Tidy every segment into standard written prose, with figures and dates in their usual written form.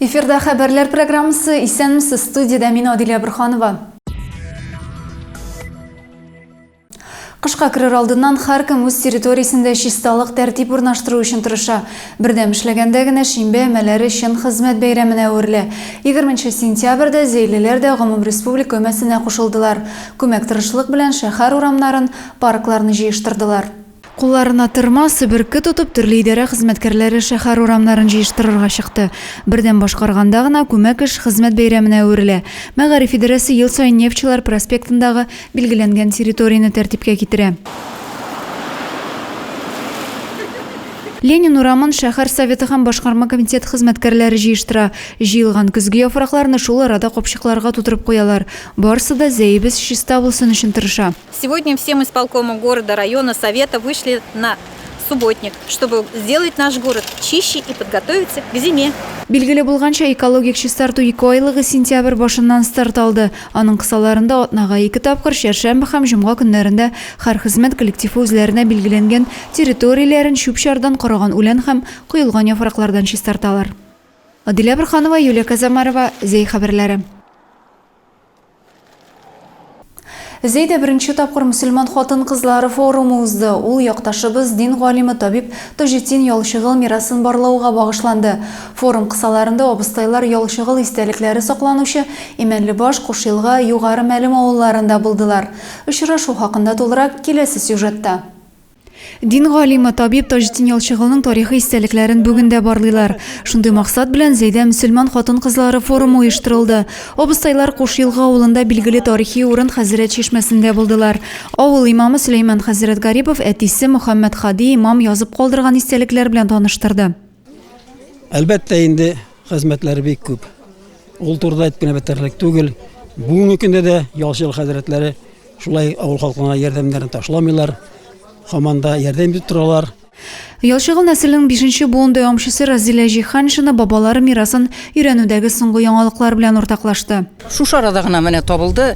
Эфирда хәбәрләр программасы. Исәнмесез, студиядә мин Адилә Борханова. Кышка керер алдыннан һәркем үз территориясендә чисталык, тәртип урнаштыру өчен тырыша. Бердәм эшләгәндә генә шимбә өмәләре чын хезмәт бәйрәменә әверелә. 20 сентябрьдә зәйлеләр дә гомумреспублика өмәсенә кушылдылар. Күмәк тырышлык белән шәһәр урамнарын, паркларны җыештырдылар. Кулларына тырма, себерке тотып, төрле идарә хезмәткәрләре шәһәр урамнарын җыештырырга чыкты. Бердәм башкарганда гына күмәк эш хезмәт бәйрәменә әверелә. Мәгариф идарәсе ел саен Нефтьчеләр проспектындагы билгеләнгән территорияне тәртипкә китерә. Ленин урамын шәһәр Советы һәм башкарма комитет хезмәткәрләре җыештыра. Җыелган көзге яфракларны шул арада капчыкларга тутырып куялар. Барысы да Зәебез чиста булсын өчен тырыша. Сегодня всем исполкомы города, района, совета вышли на субботник, чтобы сделать наш город чище и подготовиться к зиме. Билгеле булганча, экологик чистарту икеайлыгы сентябрь башыннан старт алды. Аның кысаларында атнага ике тапкыр, чәршәмбе һәм җомга көннәрендә һәр хезмәт коллективы үзләренә билгеләнгән территорияләрен чүп-чардан, корыган үлән һәм коелган яфраклардан чистарталар. Адилә Борһанова, Юлия Казамарова, Зәй хәбәрләре. Зәйдә беренче тапкыр мөселман хатын-кызлары форумы узды. Ул якташыбыз, дин галиме, табиб Таҗетдин Ялчыгыл мирасын барлауга багышланды. Форум кысаларында абыстайлар Ялчыгыл истәлекләре сакланучы Имәнлебаш, Кушъелга, Югары Мәлем авылларында булдылар. Очрашу хакында тулырак киләсе сюжетта. Дин галиме, табиб Таҗетдин Ялчыгылның тарихи истәлекләрен бүген дә барлыйлар. Шундый максат белән Зәйдә мөселман хатын-кызлары форумы оештырылды. Абыстайлар Куш-Елга авылында билгеле тарихи урын Хәзрәт чишмәсендә булдылар. Авыл имамы Сөләйман хәзрәт Гарипов әтисе Мөхәммәтһади имам язып калдырган истәлекләр белән таныштырды. Әлбәттә инде, хезмәтләре бик күп. Ул турыда әйтеп кенә бетерерлек түгел. Бүгенге көндә дә Ялчыгыл хәзрәтләре Шулай авыл халкына ярдәмнәрен ташламыйлар, һаман да ярдәм итеп торалар. Ялчыгыл нәселенең бишенче буын дәвамчысы Разилә Җиһаншина бабалары мирасын өйрәнүдәге соңгы яңалыклар белән уртаклашты. Шушы арада гына менә табылды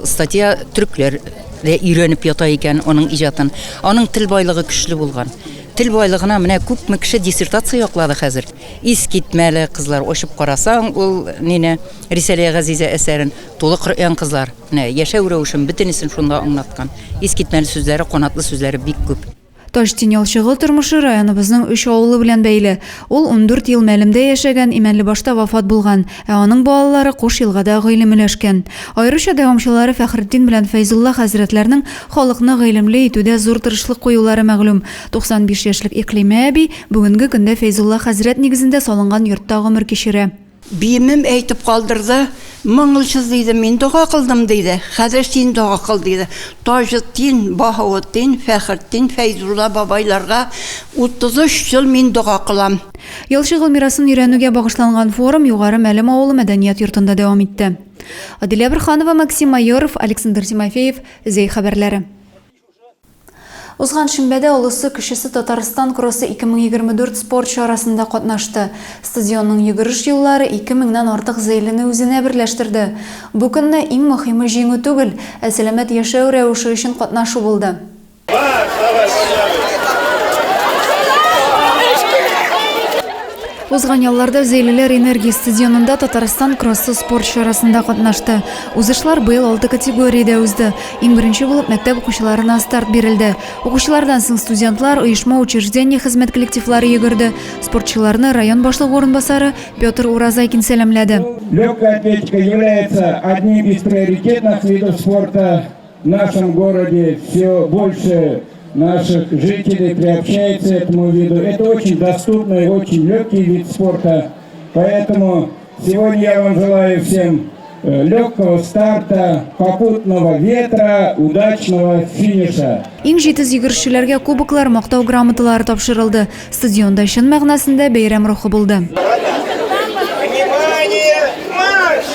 статья, төрекләр дә өйрәнеп ята икән аның иҗатын. Аның тел байлыгы көчле булган. Тел байлыгына менә күпме кеше диссертация яклады хәзер. Искитмәле, кызлар, ачып карасаң ул нине, Рисалә Газизә әсәрен, тулы Коръән, кызлар. Менә яшәү рәвешен бөтенесен шунда аңлаткан. Искитмәле сүзләре, канатлы сүзләре бик күп. Таҗетдин Ялчыгыл тормышы районыбызның өч авылы белән бәйле. Ул 14 ел Мәлемдә яшәгән, Имәнлебашта вафат булган, ә аның балалары Куш-Елгада гыйлем өләшкән. Аеруча дәвамчылары Фәхретдин белән Фәйзулла хәзрәтләрнең халыкны гыйлемле итүдә зур тырышлык куюлары мәгълүм. 95 яшьлек Икълимә әби бүгенге көндә Фәйзулла хәзрәт нигезендә салынган йортта гомер кичерә. Биемем әйтеп калдырды, Моңлысыз, диде, мин дога кылдым, диде, хәзер син дога кыл, диде. Таҗетдин, Баһаветдин, Фәхретдин, Фәйзулла бабайларга 33 ел мин дога кылам. Ялчыгыл мирасын өйрәнүгә багышланган форум Югары Мәлем авылы мәдәният йортында дәвам итте. Адилә Борһанова, Максим Майоров, Александр Тимофеев, Зәй хәбәрләре. Узган шимбәдә олысы-кечесе Татарстан кроссы 2024 спорт чарасында катнашты. Стадионның йөгереш юллары ике меңнән артык зәйлене үзенә берләштерде. Бу көнне иң мөхиме җиңү түгел, ә сәламәт яшәү рәвеше өчен катнашу булды. Узган ялларда Зәйлеләр Энергия стадионында Татарстан кроссы спорт чарасында катнашты. Узышлар быел алты категориядә узды. Иң беренче булып мәктәп укучыларына старт бирелде. Укучылардан соң студентлар, оешма-учреждение хезмәт коллективлары йөгерде. Спортчыларны район башлыгы урынбасары Петр Уразайкин сәламләде. Легкая атлетика является одним из приоритетных видов спорта в нашем городе. Все больше наших жителей приобщается этому виду. Это очень доступный, очень легкий вид спорта. Поэтому сегодня я вам желаю всем э, легкого старта, попутного ветра, удачного финиша. Иң җитез йөгерешчеләргә кубоклар, мактау грамоталары тапшырылды. Стадионда чын мәгънәсендә бәйрәм рухы булды. Внимание, марш!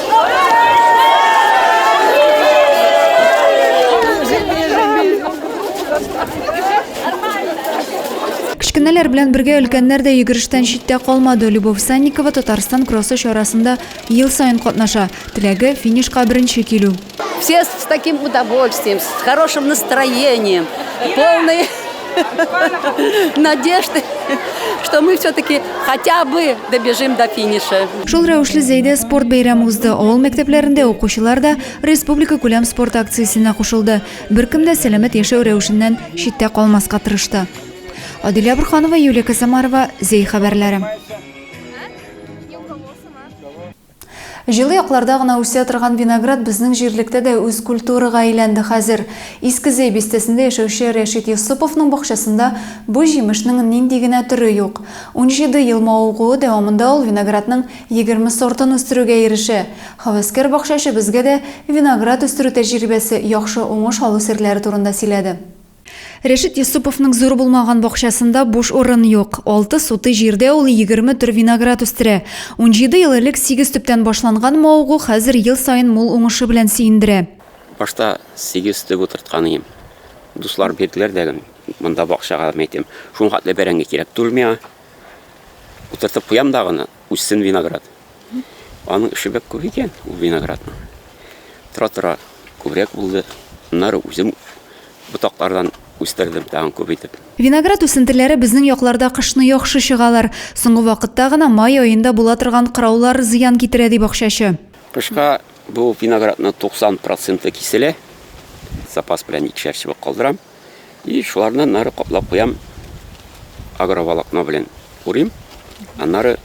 Кечкенәләр белән бергә өлкәннәр дә йөгерештән читтә калмады. Любовь Санникова Татарстан кроссы чарасында ел саен катнаша. Теләге, финишка беренче килү. Все с таким удовольствием, с хорошим настроением, полные надежды. что мы все-таки хотя бы добежим до финиша. Шул рәвешле Зәйдә спорт бәйрәме узды. Авыл мәктәпләрендә укучылар да республика күләм спорт акциясенә кушылды. Беркем дә сәламәт яшәү рәвешеннән читтә калмаска тырышты. Адилә Борханова, Юлия Косомарова, Зәй хәбәрләре. Җылы якларда гына үсә торган виноград безнең җирлектә дә үз культурага әйләнде хәзер. Иске Зәй бистәсендә яшәүче Рәшит Йосыповның бакчасында бу җимешнең нинди генә төре юк. 17 ел мавыгуы дәвамында ул виноградның 20 сортын үстерүгә ирешә. Һәвәскәр бакчачы безгә дә виноград үстерү тәҗрибәсе, яхшы уңыш алу серләре турында сөйләде. Рәшит Йосыповның зур булмаган бакчасында буш урын юк. Алты сутый җирдә ул 20 төр виноград үстерә. 17 ел элек сигез төптән башланган мавыгу хәзер ел саен мул уңышы белән сөендерә. Башта сигез төп утырткан ием. Дуслар бирделәр дә, монда бакчага, мәйтәм, шуның хәтле бәрәңге кирәк түгел миңа. Утыртып куям да гына, үссен виноград. Аның эше бик күп икән, ул виноградның. Тора-тора күбрәк булды. Аннары үзем ботаклардан үстердем тагын күп итеп. Виноград үсентеләре безнең якларда кышны яхшы чыгалар. Соңгы вакытта гына май аенда була торган кыраулар зыян китерә, ди бакчачы. Кышка бу виноградның 90 проценты киселә. Запас белән икешәр чыбык калдырам. И шуларны аннары каплап куям. Агроволокно белән урыйм. Аннары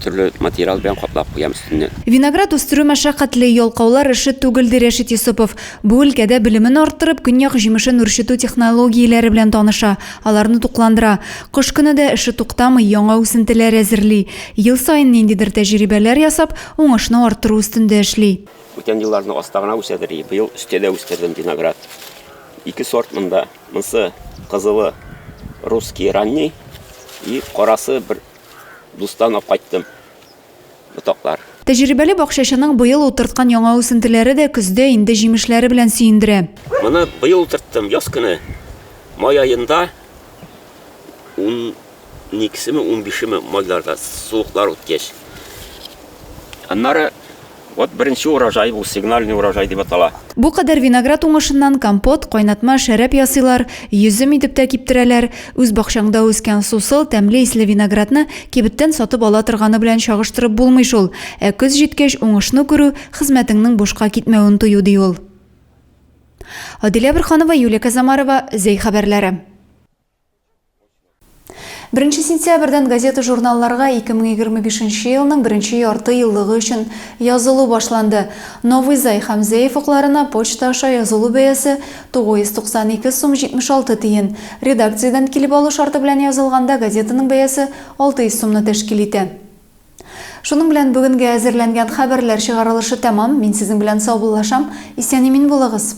төрле материал белән каплап куям өстеннән. Виноград үстерү мәшәкатьле, ялкаулар эше түгел, ди Рәшит Йосыпов. Бу өлкәдә белемен арттырып, көньяк җимешен үрчетү технологияләре белән таныша, аларны тукландыра. Кыш көне дә эше туктамый, яңа үсентеләр әзерли. Ел саен ниндидер тәҗрибәләр ясап, уңышны арттыру өстендә эшли. Бүтән елларны аста гына үсәдер, быел өстә дә үстердем виноград. Ике сорт монда. Монсы кызылы русский ранний и карасы бер дустан алып кайттым. Ботаклар. Тәҗрибәле бакчачының быел утырткан яңа үсентеләре дә көздә инде җимешләре белән сөендерә. Моны быел утырттым, яз көне. Май аенда уникесеме, унбишеме майларда суыклар үткәч. Аннары Вот беренче урожай, бу сигнальный урожай дип атала. Бу кадәр виноград уңышыннан компот, кайнатма, шәраб ясыйлар, йөзем итеп тә киптерәләр. Үз бакчаңда үскән сусыл, тәмле исле виноградны кибеттән сатып ала торганы белән чагыштырып булмый шул. Ә көз җиткәч, уңышны күрү, хезмәтеңнең бушка китмәвен тою, ди ул. Адилә Борһанова, Юлия Казамарова, Зәй хәбәрләре. Беренче сентябрьдән газета-журналларга 2025 нче елның беренче ярты еллыгы өчен язылу башланды. Новый Зай һәм Зәй офыкларына почта аша язылу бәясе 992 сум 76 тиен. Редакциядән килеп алу шарты белән язылганда газетаның бәясе 600 сумны тәшкил итә. Шуның белән бүгенгә әзерләнгән хәбәрләр чыгарылышы тәмам. Мин сезнең белән саубуллашам. Исән-имин булыгыз!